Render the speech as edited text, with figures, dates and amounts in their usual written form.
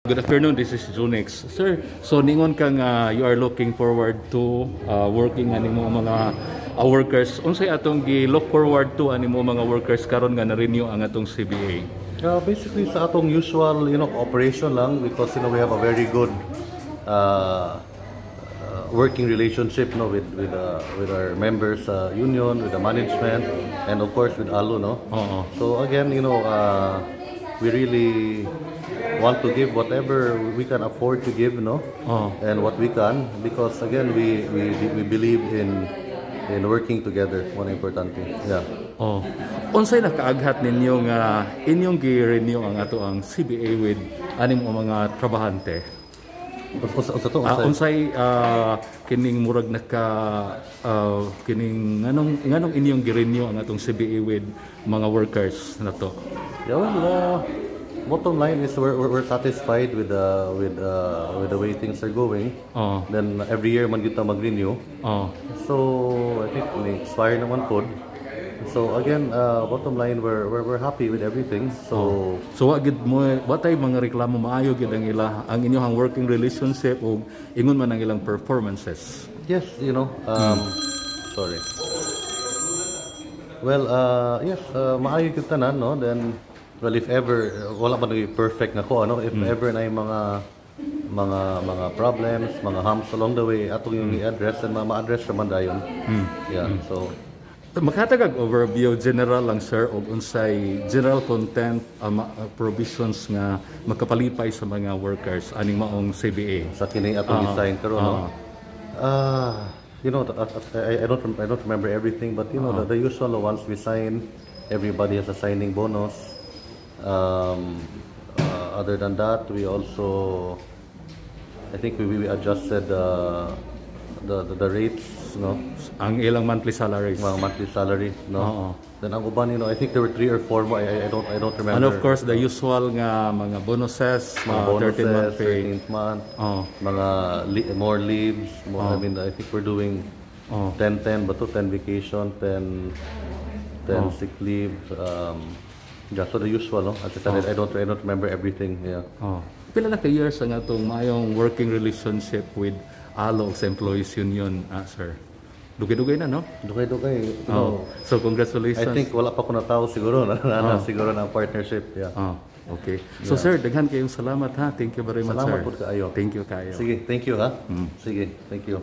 Good afternoon, this is Junix. Sir, so ningon ka nga you are looking forward to working ani mo mga workers. Unsay atong gi-look forward to ani mo mga workers karon nga na-renew ang atong CBA? Basically sa atong usual cooperation lang because we have a very good working relationship, no, with our members sa union, with the management, and of course with ALO, no. Oo. So again, we really want to give whatever we can afford to give, no, Oo. And what we can because again we believe in working together. Mao importante. Yeah. Oh. Unsay nakaaghat ninyo nga inyong gi-renew ang ato ang CBA with ani mo mga trabahante? Unsa to? Unsay kining murag naka kining nganong inyong gi-renew ang atong CBA with mga workers na to? Yeah, well, bottom line is we're satisfied with the way things are going. Oh. Then every year man kita mag-renew. Oh. So I think ni-expire naman pod. So again, bottom line, we're happy with everything. So So wa gid mo wa tay mga reklamo, maayo gid ang ila ang inyong working relationship ug ingon man ang ilang performances? Yes, sorry. Well, yes, maayo gyud tanan, no? Then, well, if ever, wala man naging perfect na ko, ano? If ever na yung mga problems, mga humps along the way, atong yung i-address and ma-address naman dayon. Yeah, so Makatagag overview general lang, sir, og unsay general content, provisions nga makapalipay sa mga workers aning maong CBA? Sa kini atong design karon, no? Ah, I don't remember everything, but the usual ones we sign, everybody has a signing bonus. Other than that, we also, I think we adjusted the rates, no? Ang ilang monthly salaries. Mga monthly salary, no? Oo. Then ang uban, I think there were three or four more. I don't remember. And of course, the usual nga mga bonuses, mga 13 month bonuses, pay. 13th month, Oh. mga more leaves, more, I mean, I think we're doing 10 10 ba to? 10 vacation, 10 10 sick leave. Yeah, so the usual, no? As I said, I don't remember everything. Yeah. Oh. Pila na ka years ang atong maayong working relationship with ALO sa Employees Union, sir? Dugay-dugay na, no? Dugay-dugay. Oh. So congratulations. I think wala pa ko natawo siguro na siguro na ang partnership. Yeah. Oh, okay. So sir, daghan kayong salamat ha. Thank you very much, Salamat sir. Pud kaayo. Thank you kaayo. Sige, thank you ha. Sige, thank you.